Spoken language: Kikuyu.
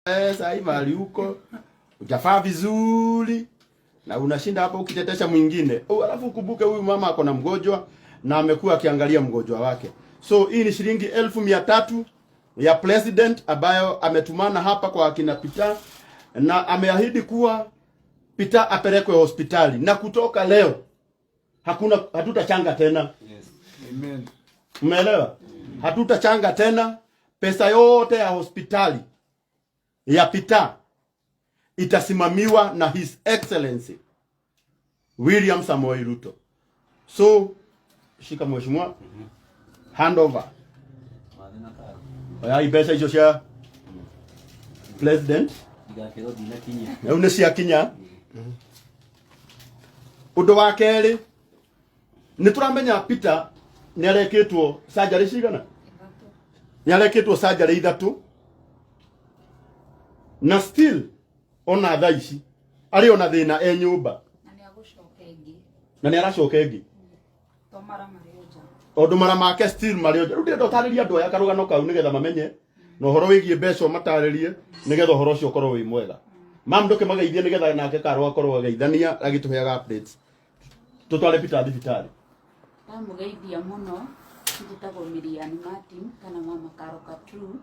Wewe sasa mahali huko hujavaa vizuri na unashinda hapa ukitetesha mwingine. Oh, alafu ukumbuke huyu mama ako na mgonjwa na amekuwa akiangalia mgonjwa wake. So hii ni shilingi 300,000 ya president ambayo ametumana hapa kwa akina Peter na ameahidi kuwa Peter apelekwe hospitali na kutoka leo hakuna hatutachanga tena. Yes. Amen. Umeelewa? Hatutachanga tena. Pesa yote ya hospitali ya Peter itasimamiwa na His Excellency William Samoei Ruto. So shika mheshimiwa, hand over. Oya mbeca icio cia president Ndigakerwo ndinakinyia. Rĩu nĩ ciakinya. Ũndũ wa kerĩ, nĩ tũramenya Peter nĩ arekĩtwo surgery cigana? Nĩ arekĩtwo surgery ithatũ na still ona thaa ici arĩ ona thĩna e nyũmba. Na nĩ agũcoka ĩngĩ. Na nĩ aracoka ĩngĩ. To mara marĩ o nja. Tondũ mara make still marĩ o nja. Rĩu ndĩrenda ũtarĩrie andũ aya karũgano kau nĩgetha mamenye na ũhoro wĩgiĩ mbeca ũmatarĩrie nĩgetha ũhoro ũcio ũkorwo wĩ mwega. Mam, ndũkĩmageithie nĩgetha nake Karo akorwo ageithania agĩtũheaga updates. Tũtware Peter thibitarĩ. Ndamũgeithia mũno, njĩtagwo Miriam Martin kana Mama Karo Katru.